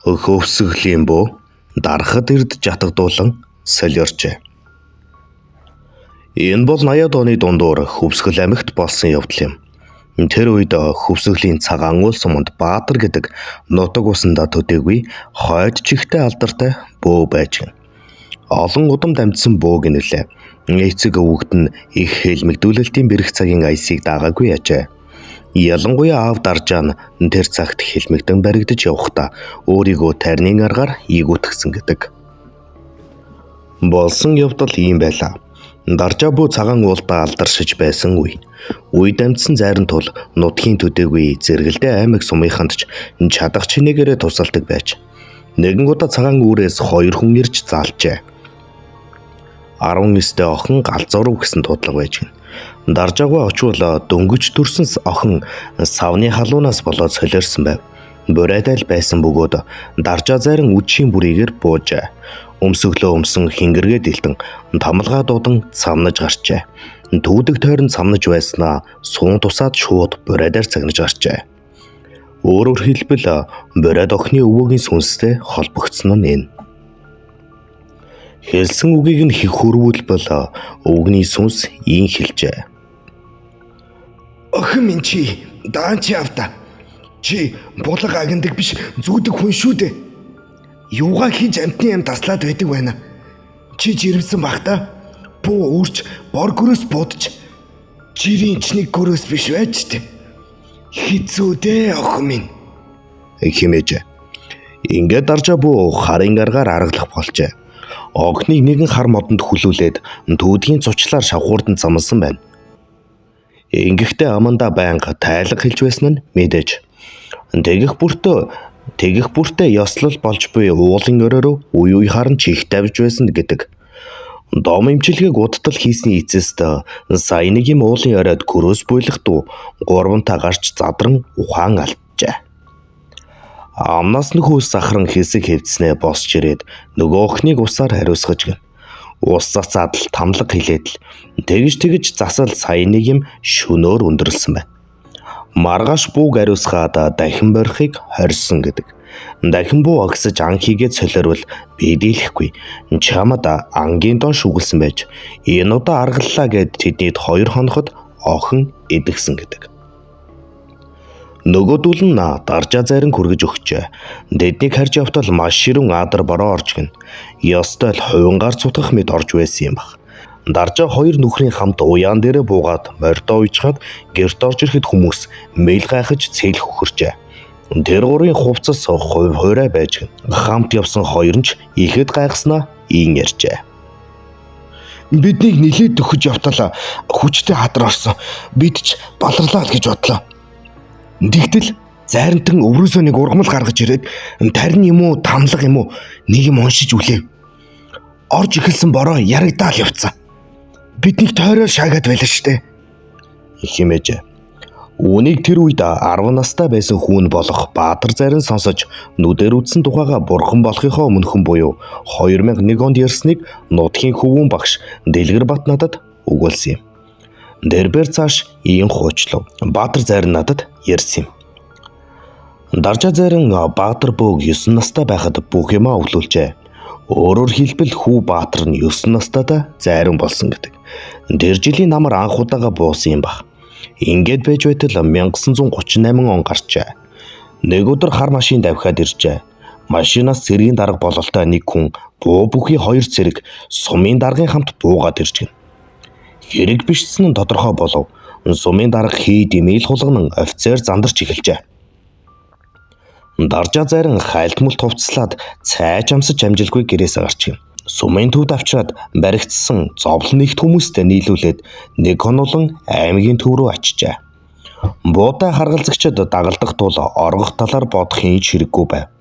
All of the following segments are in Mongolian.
Хөвсгөлийн бөө дарахад эрд жатгадуулан солиорчээ. Энэ бол 80-ад оны дундуур Хөвсгөл аймагт болсон явдал юм. Тэр үед Хөвсгөлийн цагаан уул суманд Баатар гэдэг нутаг усандаа төдийгүй хойд чихтэй алдартай бөө байж гэнэ. Олон удамд амжсан бөөг нэлээ. Эцэг өвөгд нь их хэлмэгдүүлэлтийн бэрх цагийн аясыг даагаагүй ажээ. Ялангуяа аав даржаа нь тэр цагт хэлмэгдэн баригдаж явахдаа өөрийгөө тарнын аргаар игүүтгсэн гэдэг. Болсон явдал ийм байлаа. Даржаа бүү цагаан уулдаа алдаршиж байсан үе. Үед амжсан зайран тул нутгийн төдийгүй зэрэгэлдээ аймаг сумынханд ч чадах чинээгээрээ тусалдаг байж. Нэгэн удаа цагаан үүрээс хоёр хүн ирж заалжээ. 19-д охин галзуурв гэсэн дуудлага байж гэнэ. Даржаагүй очвол дөнгөж төрсөн охин савны халуунаас болоод солиорсон байв. Бурайдал байсан бөгөөд даржаа зайран үдшийн бүрийгээр буужээ. Өмсөглөө өмсөн хингэргээ дэлтэн тамалгаа дуудан цамнаж гарчээ. Түүдэг тойрон цамнаж байснаа суун тусаад шууд бурайдаар цагнаж гарчээ. Өөрөөр хэлбэл бурайд охины өвөөгийн сүнстэй холбогдсон нь энэ. Хэлсэн үгийг нь хих хөрвүүлбэл өвгөний сүнс ийн хэлжээ. Охин минь чи даан чи авта. Чи булга агнадаг биш зүүдэг хүн шүү дээ. Юугаа хийж амтны ам таслаад байдаг байна. Чи жирэмсэн бах та. Буу үрч бор гөрөөс будаж жирийн чнийг гөрөөс биш байж тээ. Хэцүү дээ охин минь. Химээж. Ингээд даржаа бүү харын аргаар аргалах болжээ. Огныг нэгэн хар модонд хүлүүлээд түүдгийн цучлаар шавхуурдан замлсан байна. Ингэхдээ амандаа байнга тайлга хэлж байсан нь мэдээж. Тэгэх бүртээ ёслол болж буй уулын өрөөрөө үе үе харан чих тавьж байсан гэдэг. Дом эмчилгээг удтал хийсний эцэст сая нэг юм уулын оройд гөрөөс буйлах дуу гурвантаа гарч задран ухаан алджээ. Амнаас нөхөөс сахаран хэсэг хэвдснээ босч ирээд нөгөө охиныг усаар хариуцгаж гин. Ус цацаад л тамлаг хилээд л тэгж тэгж засал сая нэг юм шөнөөр өндөрлсөн байна. Маргааш бууг ариусгаад дахин борихыг хорьсон гэдэг. Дахин буу агсаж ан хийгээд солиорвол би дийлэхгүй. Чамд ангийн дон шүглсэн байж энэ удаа аргаллаа гэд тэднийд 2 хоноход охин идэгсэн гэдэг. Нөгөөдөл нь даржаа зайран хүргэж өгчээ. Тэднийг харж явтал маш ширүүн адар бороо орж гин. Ёстой л хувингаар цутгах мэт орж байсан юм баг. Даржаа хоёр нөхрийн хамт уяан дээрээ буугаад мордоо уйжгаад гэрт орж ирэхэд хүмүүс мэл гайхаж цэл хөхөрчээ. Тэр гурийн хувцас хувь хуурай байж гин. Хамт явсан хоёр нь ч ихэд гайхснаа ийн ярьжээ. Биднийг нилээд төхөж явтал хүчтэй хадар орсон. Бид ч баларлаа л гэж бодлоо. Тэгтэл зайрантан өврөөсөө нэг ургамал гаргаж ирээд тарин юм уу тамлага юм уу нэг юм уншиж үлээв. Орж эхэлсэн бороо ярагдаал явцсан. Биднийг тойроо шаагаад байлаа штэ. Химээж. Үүнийг тэр үед 10 настай байсан хүн болох Баатар зайран сонсож нүдээр үзсэн тухайга бурхан болохынхоо өмнөхөн буюу 2001 онд ярьсныг нутгийн хөвүүн багш Дэлгэрбат надад өгүүлсэн юм. Дэрбэр цааш ийм хуучлав. Баатар зайран надад ярьсан юм. Даржаа зайран Баатар бөөг 9 настай байхад бүх юмаа өвлүүлжээ. Өөрөөр хэлбэл хүү Баатар нь 9 настайдаа зайран болсон гэдэг. Тэр жилийн намар анх удаага буусан юм баг. Ингээд байж байтал 1938 он гарчээ. Нэг өдөр хар машин давхиад иржээ. Машинаас цэргийн дарга бололтой нэг хүн буу бүхий хоёр цэрэг сумын даргын хамт буугаад ирж гин. Хэрэг бичсэн нь тодорхой болов. Сумын дарга хий дэмэл хулганан офицер зандарч эхэлжээ. Даржаа зайран хайлт мүлт хувцлаад цайж амсаж амжилгүй гэрээсээ гарч гин. Сумын төвд авчраад баригдсан зовлон нэгт хүмүүстэй нийлүүлээд нэг хонолон аймгийн төв рүү очижээ. Буудай харгалзагчид дагалдах тул оргох талаар бодохын хэрэггүй байв.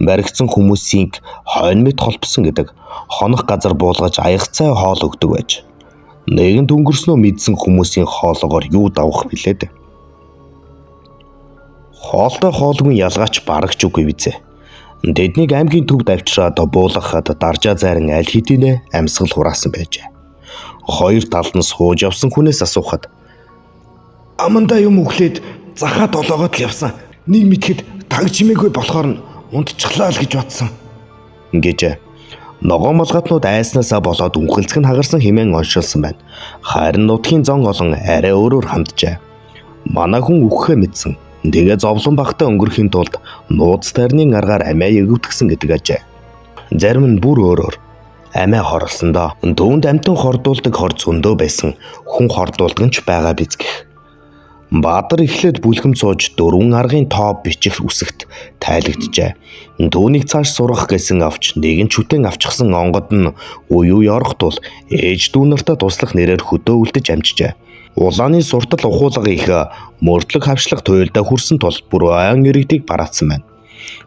Баригдсан хүмүүсийн хойно мэт холбосон гэдэг хонох газар буулгаж аяг цай хоол өгдөг байж. Нэгэнт өнгөрснөө мэдсэн хүмүүсийн хоолоогоор юу давах билээ дээ. Хоолтой хоолгүй ялгаач барагч үгүй визээ. Тэднийг аймгийн төвд авчираад буулгахад даржаа зайран аль хэдийнэ амьсгал хураасан байжээ. Хоёр талд нь сууж явсан хүнээс асуухад Амандаа юм өглөөд Захаа долоогоод л явсан. Нэг мэдхэд таг чимээгүй болохоор нь унтчихлаа л гэж бодсон гэж. Ногоон малгатнууд айснаасаа болоод үнхэлцэх нь хагарсан хэмээн оншилсан байна. Харин нутгийн зон олон арай өөрөөр ханджээ. Манай хүн үхэхээ мэдсэн. Тэгээ зовлон багтаа өнгөрөхийн тулд нууц тайрны аргаар амиа ягивтгсэн гэдэг ажээ. Зарим нь бүр өөрөөр амиа хорлосондоо түүнд амьтан хордуулдаг хор зөндөө байсан. Хүн хордуулдаг нь ч байгаа биз гэх. Баатар эхлээд бүлхэм сууж 4 аргын тоо бичих үсэгт тайлагджээ. Түүнийг цааш сургах гэсэн авч нэгэн чүтэн авчихсан онгод нь уюу ёрох тул ээж дүү нартаа туслах нэрээр хөдөө үлдэж амжижээ. Улааны суртал ухуулга их мөрдлөг хавшлаг туйлдаа хүрсэн тул бүр ойн иргэдийг бараацсан байна.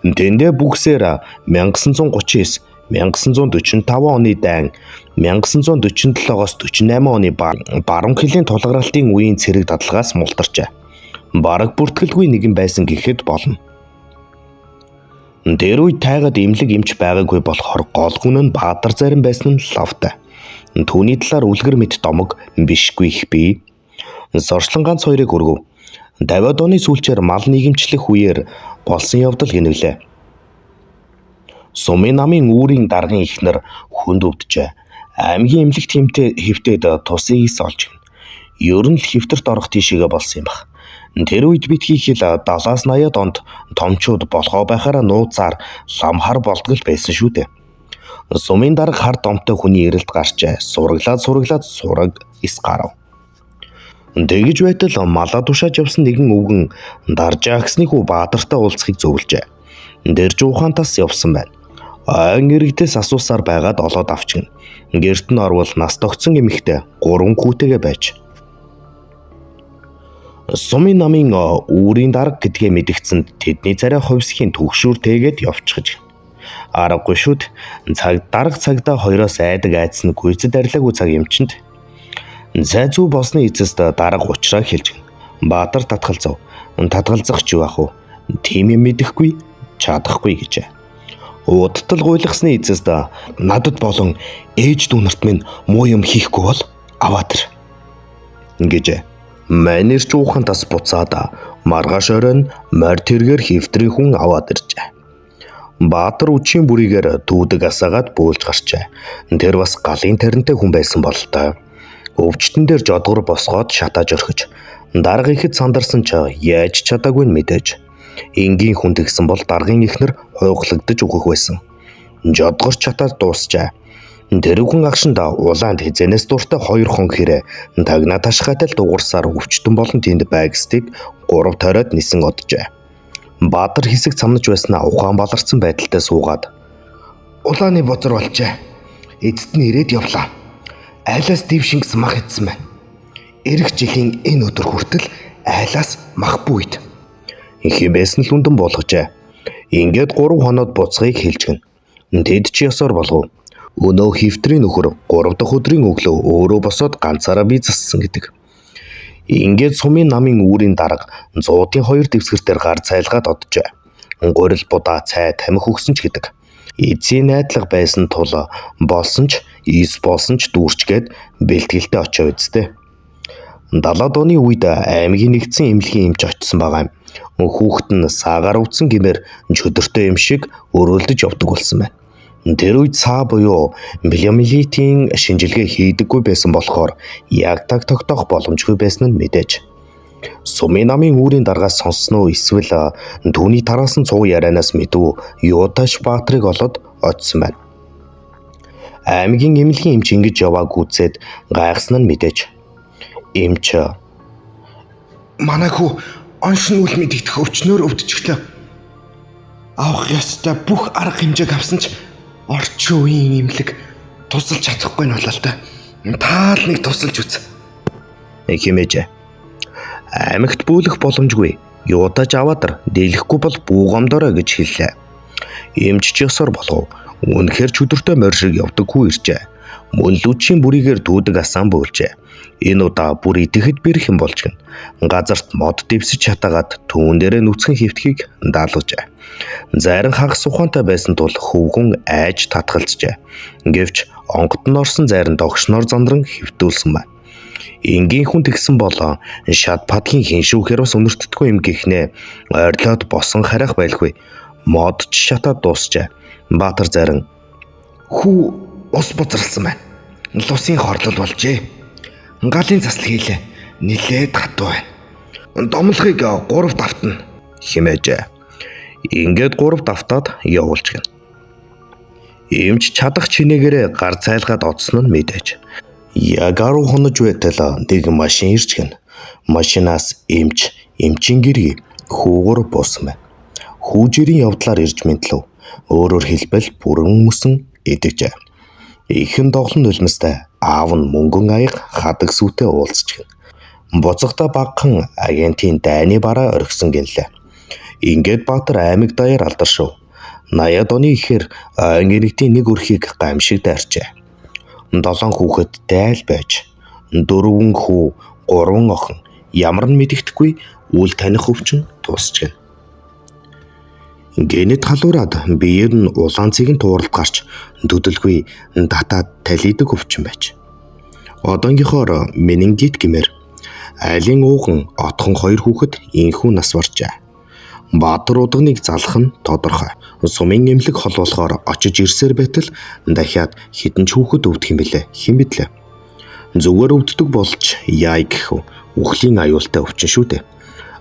Тэндээ бүгсээр 1939 1945 оны дайн 1947-оос 48 оны баруун хилийн тулгралтын үеийн цэрэг дадлагаас мултарчээ. Бараг бүртгэлгүй нэгэн байсан гэхэд болно. Тэр үед тайгад эмнэлэг эмч байгаагүй болохоор гол хүн нь Баатар зарим байсан нь лавтай. Түүний талаар үлгэр мэт домог бишгүй их бий. Сорчлон ганц хоёрыг өргөв. 50-ад оны сүүлчээр мал нийгэмчлэх үеэр болсон явдал гинвлээ. Сумын намын үүрийн даргын эхнэр хүнд өвдөжээ. Аймгийн эмнэлэгт хэвтээд тусын ис олж гин. Ер нь л хэвтэрт орох тийшээгээ болсон юм баг. Тэр үед битгий хэл 70-аас 80-ад онд томчууд болохоо байхаараа нууцаар лам хар болдгол байсан шүү дээ. Сумын дарга хар домтой хүний эрэлт гарчээ. Сураглаад сураг ис гарав. Тэгэж байтал малаа тушааж явсан нэгэн өвгөн даржаа агсны хүү Баатартай уулзахыг зөвлөжээ. Дэрж ухаантаас явсан байна. Ойн иргэдээс асуусаар байгаад олоод авчгина. Гэрт нь орвол нас тогтсон эмэгтэй 3 хүүтэйгээ байж. Сумын намын үүрийн дарга гэдгээ мэдгдсэнд тэдний царай хувьсхийн түгшүүр тээгээд явчихж. Аргагүй шүд цаг дарга цагдаа хоёроос айдаг айдсан гүйцэд арилаагүй цаг эмчинд зай зүү болсны эцэст дарга уучраа хэлж. Баатар татгалзав. Татгалзах ч юу ах вэ? Тийм юм мэдэхгүй чадахгүй гэжээ. Удтал гуйлгасны эцэст надад болон ээж дүү нарт минь муу юм хийхгүй бол аваад ир гэжээ. Манерч уухантаас буцаад маргааш оройн морь тэргээр хэвтрийн хүн аваад иржээ. Баатар үчийн бүрийгээр дүүдэг асаагаад бөөлж гарчээ. Тэр бас галын таринтай хүн байсан бололтой. Өвчтөн дээр жодгор босгоод шатааж орхиж дарга ихэд сандарсан ч яаж чадаагүй нь мэдээж. Энгийн хүн тэгсэн бол даргын эхнэр хуйглагдаж өгөх байсан. Жодгор чатаад дуусчаа. Тэрүүхэн агшинд улаанд хизэнээс дуртай 2 хон хэрэг тагна ташхаатай л дугуурсаар өвчтөн болон тэнд байгстыг 3 тойроод нисэн оджээ. Баатар хэсэг цамнаж байснаа ухаан баларсан байдалтай суугаад улааны бозор болжээ. Эцэст нь ирээд явлаа. Айлаас дэв шингэс мах идсэн байна. Ирэх жилийн энэ өдөр хүртэл айлаас мах бүйд. Химээс нь л үндан болгожээ. Ингээд 3 хоноод буцхыг хэлжгэн. Тэд ч ёсоор болгов. Өнөө хэвтрийн нөхөр 3 дахь өдрийн өглөө өөрөө босоод ганцаараа бие зассан гэдэг. Ингээд сумын намын үүрийн дарга зуудын 2 дэвсгэр дээр гар цайлгаад оджээ. Гурил будаа цай тамхи өгсөн ч гэдэг. Эзийн найдлага байсан тул болсон ч ис болсон ч дүүрчгээд бэлтгэлтэй очоо үсттэй. 70-ад оны үед аймгийн нэгдсэн эмнэлгийн эмч очсон байгаа юм. Хүүхэд нь саагаар үтсэн гэмээр чөдөртэй юм шиг өрөөлдөж явдаг болсон байна. Тэр үед цаа буюу полиомиелитийн шинжилгээ хийдэггүй байсан болохоор яг таг тогтоох боломжгүй байсан нь мэдээж. Сумын намын үүрийн даргаас сонссон уу эсвэл түүний тараасан цуу ярианаас мэдв Юудаш Баатрыг олоод очсон байна. Аймгийн эмнэлгийн эмч ингэж явааг үзээд гайхсан нь мэдээж. Эмч манай хүү оншин үл мэдэгдэх өвчнөөр өвдчихлөө. Авах ёстой бүх арга хэмжээг авсан ч орчин үеийн эмнэлэг тусалж чадахгүй нь болоо л да. Таал нэг тусалж үз. Химээж. Аймагт бөөлөх боломжгүй. Юудаж аваадар дийлэхгүй бол бүүгомдорой гэж хэллээ. Эмч ч ёсоор болов. Үнэхээр чөдөртэй морь шиг явдаг хүү иржээ. Мөн лүчийн бүрийгээр дүүдэг асаан бөөлжээ. Энэ удаа бүр идэхэд бэрх юм болж гин. Газарт мод дэвсэж чатаагаад түүн дээрээ нүцгэн хэвтхийг даалгажээ. Зарим хагас ухаантай байсан тул хөвгүн айж татгалзжээ. Гэвч онгод нь орсон зарим догшноор зандран хэвтүүлсэн байна. Энгийн хүн тэгсэн бол шат падгийн хиншүүхээр бас үнэртдэггүй юм гихнээ ойрлоод босон харих байлгүй. Мод ч шатаад дуусчээ. Баатар зарин хүү ус бузралсан байна. Лусын хорлол болжээ. Галын засал хийлээ. Нилээд хатуу байна. Домлохыг 3 давтна химээжээ. Ингээд 3 давтаад явуулж гин. Эмч чадах чинээгээрээ гар цайлгаад одсон нь мэдээж. Яг 10 хонож байтал нэг машин ирж гин. Машинаас эмч, эмчийн гэрээ хүүгөр буусан байна. Хүүжирийн явдлаар ирж мэдлв. Өөрөөр хэлбэл бүрэн мөсөн идэжээ. Ихэн доглон нулимстай аав нь мөнгөн аяга хадаг сүтээ уулзч гин. Буцагта багхан агентийн дайны бараа орхисон гинлээ. Ингээд Баатар аймаг даяар алдаршив. 80-ад оны ихээр ойн иргэдийн нэг өрхийг гамшиг дайрчээ. 7 хүүхэдтэй л байж 4 хүү 3 охин ямар нь мэдэгдэхгүй үл таних өвчин дуусч гин. Гэнэт халуураад биеэр нь улаан цэгийн тууралд гарч төдөлгүй татаад талидаг өвчин байж. Одоогийнхоор менингит гэмээр айлын ууган отхон 2 хүүхэд инхүү нас баржээ. Баатар удганыг залах нь тодорхой. Сумын эмнэлэг хол болохоор очиж ирсээр байтал дахиад хэдэн ч хүүхэд өвдөх юм бэлээ. Хэн мэдлээ. Зүгээр өвддөг болж яа гэх вэ? Үхлийн аюултай өвчин шүү дээ.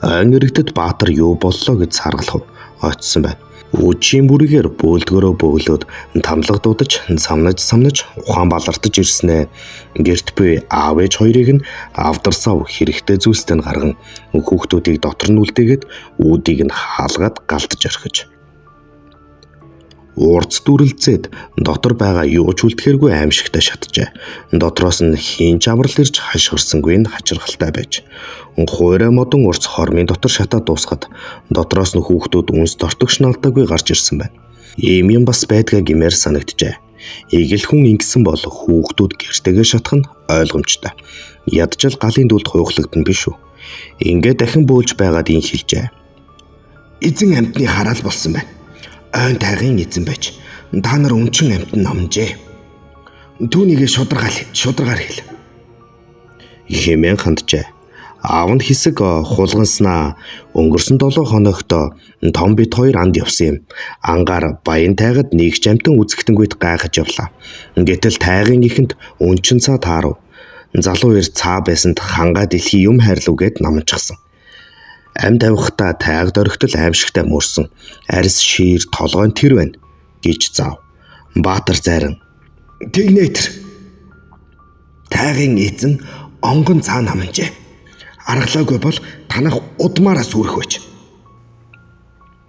Ойн иргэдэд Баатар юу боллоо гэж саргалах очсон байна. Үжийн бүргээр бөөлдгөрөө бөглөөд тамлаг дуудаж самнаж ухаан балартаж ирснээ. Гэрт буй аав ээж хоёрыг нь авдарсав хэрэгтэй зүйлстэй нь гарган хүүхдүүдийг дотор нь үлдээгээд үүдийг нь хаалгаад галдаж орхиж. Урц дүрэлзээд дотор байгаа юу ч үлдэхэргүй аимшигтай шатжээ. Дотроос нь хийн ч аврал ирж хашгирсангүй нь хачирхалтай байж. Хуурай модон урц хормын дотор шатаад дуусахад дотроос нь хүүхдүүд үнс дортогш налдаагүй гарч ирсэн байна. Ийм юм бас байдгаа гэмээр санагджээ. Игэл хүн ингэсэн бол хүүхдүүд гэртэйгээ шатах нь ойлгомжтой. Ядчил галын дүлд хуйхлагдана биш үү? Ингээд дахин бөөлж байгаад ин хэлжээ. Эзэн амьтны хараал болсон байна. Ойн тайгын эзэн байж та нар өнчин амьтан номжээ. Түүнийгээ шударгаар хэл. Хэмээн ханджээ. Аав нь хэсэг хулганснаа өнгөрсөн 7 хоногт том бит хоёр анд явсан юм. Ангаар баян тайгад нэг ч амьтан үзэхтэнгүйт гайхаж явлаа. Гэтэл тайгын ихэнд өнчин цаа таарав. Залуу эр цаа байсанд хангаа дэлхий юм хайрлав гэд наманчсан. Амьд авихтаа тайгад орхитол аимшигтай мөрсөн. Арьс шийр толгойн тэр байна гэж зав. Баатар зайран. Тэгнэтэр. Тайгын эзэн онгон цаа наманжээ. Аргалаагүй бол танах удмаараа сүрэх байж.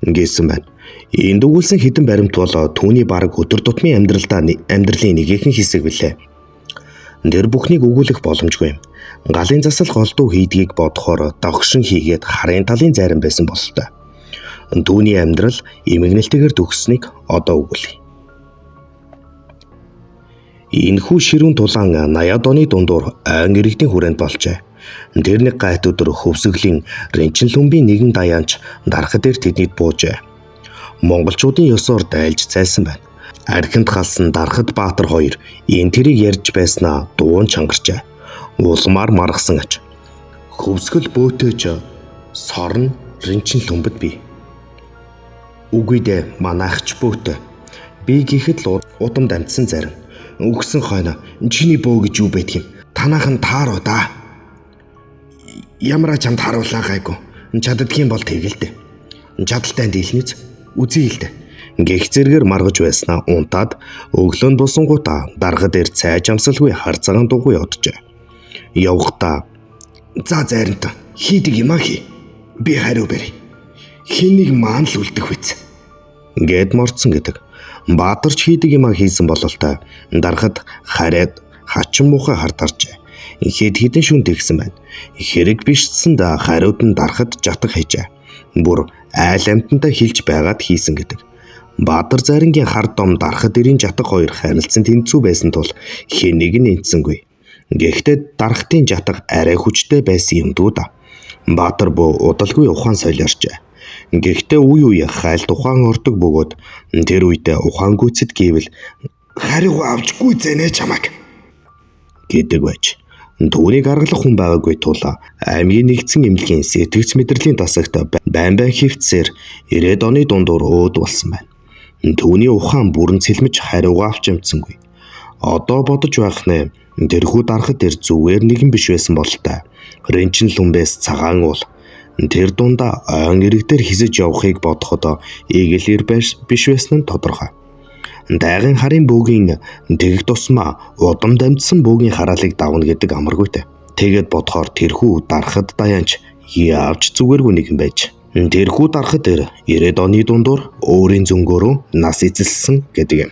Гэсэн байна. Энд өгүүлсэн хідэн баримт бол түүний бараг өдөр тутмын амьдралын нэгэн хэсэг билээ. Тэр бүхнийг өгүүлэх боломжгүй юм. Галын засал голдуу хийдгийг бодохоор догшин хийгээд харын талын зайран байсан бололтой. Түүний амьдрал эмгэнэлтэйгээр төгссөнийг одоо өгүүлье. Энэхүү ширүүн тулаан 80-ад оны дундуур ойн иргэдийн хүрээнд болжээ. Тэр нэг гайт өдөр хөвсгөлийн Рэнчин лүмбийн нэгэн даяанч дархад дээр тэднийд буужээ. Монголчуудын ёсоор дайлж зайлсан байна. Архинд халсан дархад Баатар хоёр энэ тэрийг ярьж байснаа дуун чангарчээ. Улмаар маргасан аж. Хөвсгөл бөөтөөж сорн Рэнчин лүмбэд бий. Үгүй дээ манайхч бөөтөө. Би гэхэд л удамд амтсан зарим. Үгсэн хойно чиний бөө гэж юу байдг юм? Танаахан тааруу да. Ямараа чамд харууллаа гайгүй. Чаддгийн бол тэгэлдэ. Чадaltaй дийлнэз үзье л дээ. Гэх зэргээр маргаж байснаа унтаад өглөөнд босонгуудаа дарга дээр цай жамсалгүй хар цагаан дугуй оджээ. Явхдаа за зайранта хийдэг юмаа хий. Би хариу барь. Хэнийг маан л үлдэх биз. Гэд морцсон гэдэг. Баатарч хийдэг юмаа хийсэн бололтой дарахад хараад хачин муухай хардарчээ. Хэд хэдэн шүн тэгсэн байна. Хэрэг бишцсэнд хариуд нь дарахад жатах хийжээ. Бүр айл амтантай хилж байгаад хийсэн гэдэг. Баатар зарингийн хар дом дарахад эрийн жатах хоёр харилцан тэнцүү байсан тул хэн нэг нь энтсэнгүй. Гэхдээ дарахтын жатах арай хүчтэй байсан юм дүү да. Баатар бөө удалгүй ухаан солиорчээ. Гэхдээ үе үе хайлт ухаан ордог бөгөөд тэр үедээ ухаангүйцэд гэвэл хариугаа авч гүйцэнэ чамайг гэдэг байж. Түүнийг аргалах хүн байгаагүй тул аймгийн нэгдсэн эмнэлгийн сэтгэгц мэдрэлийн тасагт байн байн хэвтсээр 90-ад оны дундуур өөд болсон байна. Түүний ухаан бүрэн цэлмэж хариугаа авч амжсангүй. Одоо бодож байх нэ тэрхүү дарахад тэр зүгээр нэгэн биш байсан бололтой. Рэнчин лүмбэс цагаан уул. Тэр дундаа ойн эрэг дээр хисэж явахыг бодоход эгэл ир биш байсан нь тодорхой. Дайгын харын бөөгийн тэгэх тусмаа удам дамжсан бөөгийн хараалыг давна гэдэг амаргүйтэй. Тэгээд бодохоор тэрхүү дарахад даянч явж зүгээргүй нэгэн байж. Тэрхүү дарахад тэр 90-ад оны дундуур өөрийн зөнгөөрөө нас эзэлсэн гэдэг юм.